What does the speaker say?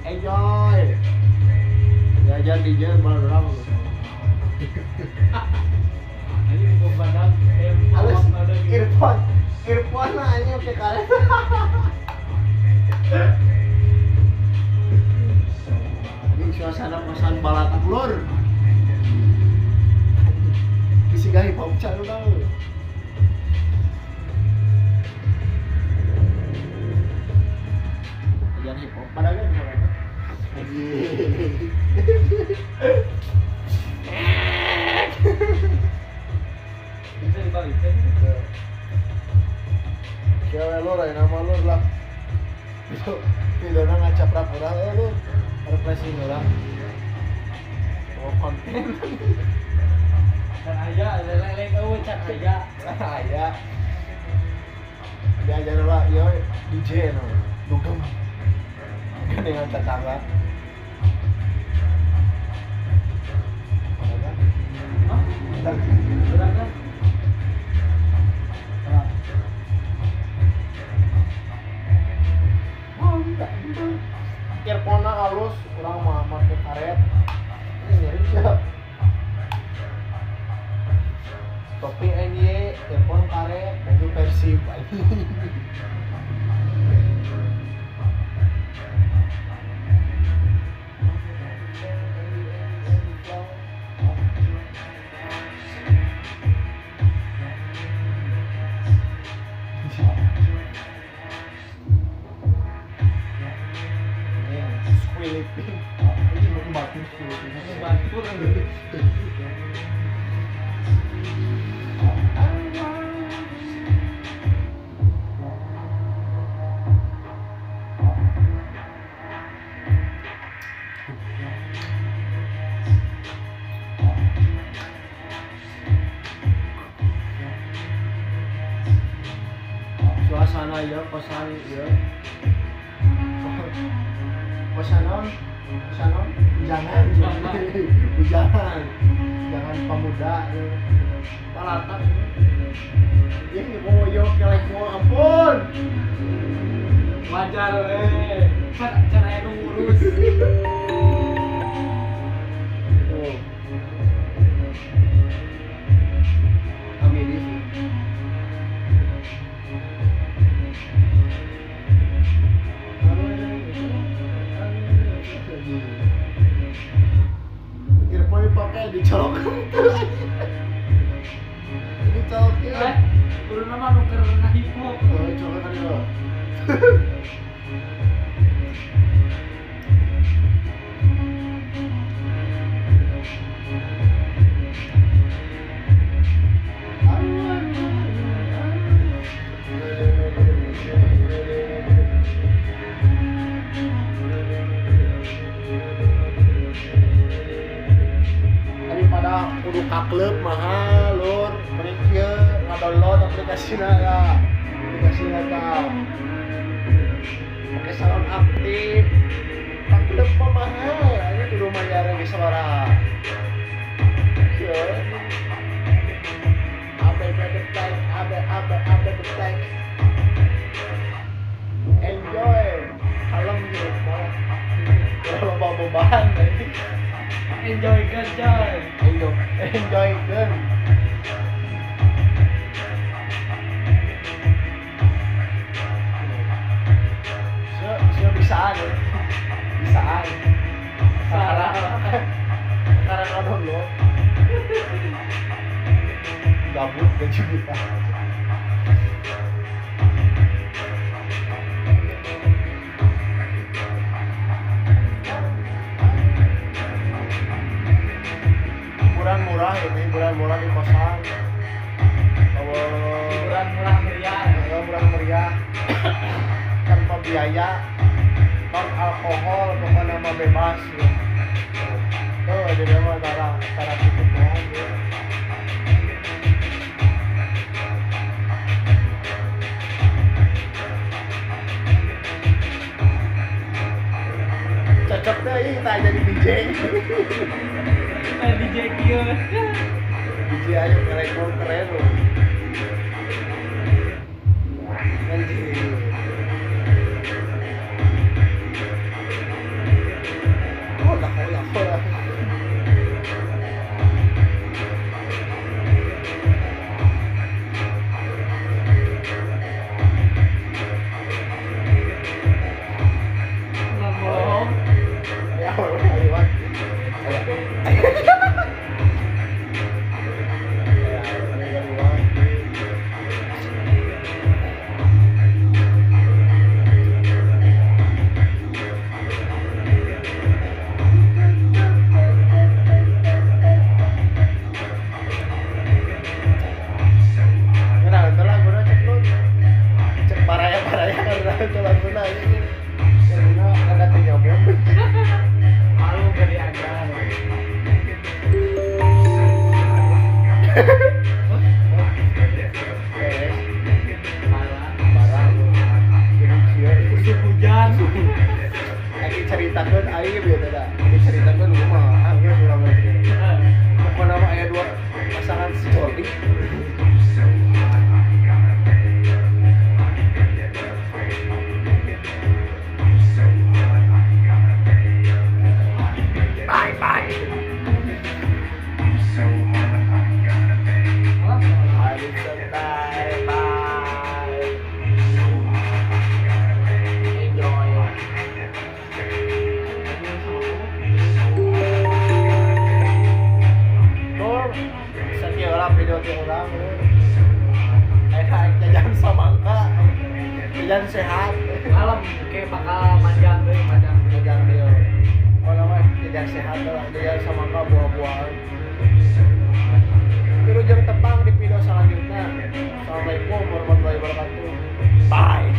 Enjoy. Diajar DJ baru orang. Ini bukan badan. Halus earphone lah ini oke karet. Ini suasana kosan balatak lur. Bisi gak hip hop cal tau. Ajar hip hop pada kan misalnya. Bisa dibalikin. Siapa lur, ayo nama lur lah. Itu videona ngacaprak urang lur, refreshing urang. Mau konten. Can aya, lain eueuh can aya. Aya. Diajar lah, ieu DJ no. Dugem. Dengan tetangga. Hah? Tetangga. Earphone-na halus, urang mah make karet. Ini nyeri sia. Topi NY, earphone karet, baju Persib anjing. Suasana ya kosan ya kosan kosan jangan jangan jangan pemuda ya palatak ini mau yo kelek mau ampun wajar can aya nu ngurus. Dicolok dicolokin kudu nama nu keur hip hop. Oh, colok kan yo. Kudu ka klub mahal lur, mending kieu ngadownload aplikasina ya. Aplikasina tah. Pake salon aktif. Ka klub mah mahal, aya kudu mayar ge sabaraha. Kieu. Abe the tag, abe abe abe the tag. Enjoy. Kalem hirup mah. Loba beban anjing. Enjoy kan coy. Enjoy kan. So bisaan ya. Bisaan. Salah. Sekarang nonton lo. Gabut gaji buta. Hiburan murah ini, hiburan murah di kosan. Kalau hiburan murah meriah, murah meriah, tanpa biaya, non alkohol, pokoknya nama bebas. Ya. Tuh, jadi mah cara cukup doang. Ya. Cocok deh, kita jadi DJ. Kita DJ kieu. DJ ayo keren keren loh. Anjir. Ceritakeun aing bieu teh da. Ini ceritakeun kumaha geus urang mah. Pokona mah aya dua pasangan sejoli. Bye bye. Bye bye. Enjoy. Video ti urang enak jajan samangka jajan sehat malam kayak bakal manjang deui manjang jajan deui pokona mah jajan sehat lah jajan samangka buah-buahan wilujeng tepang di video selanjutnya. Assalamualaikum warahmatullahi wabarakatuh. Bye.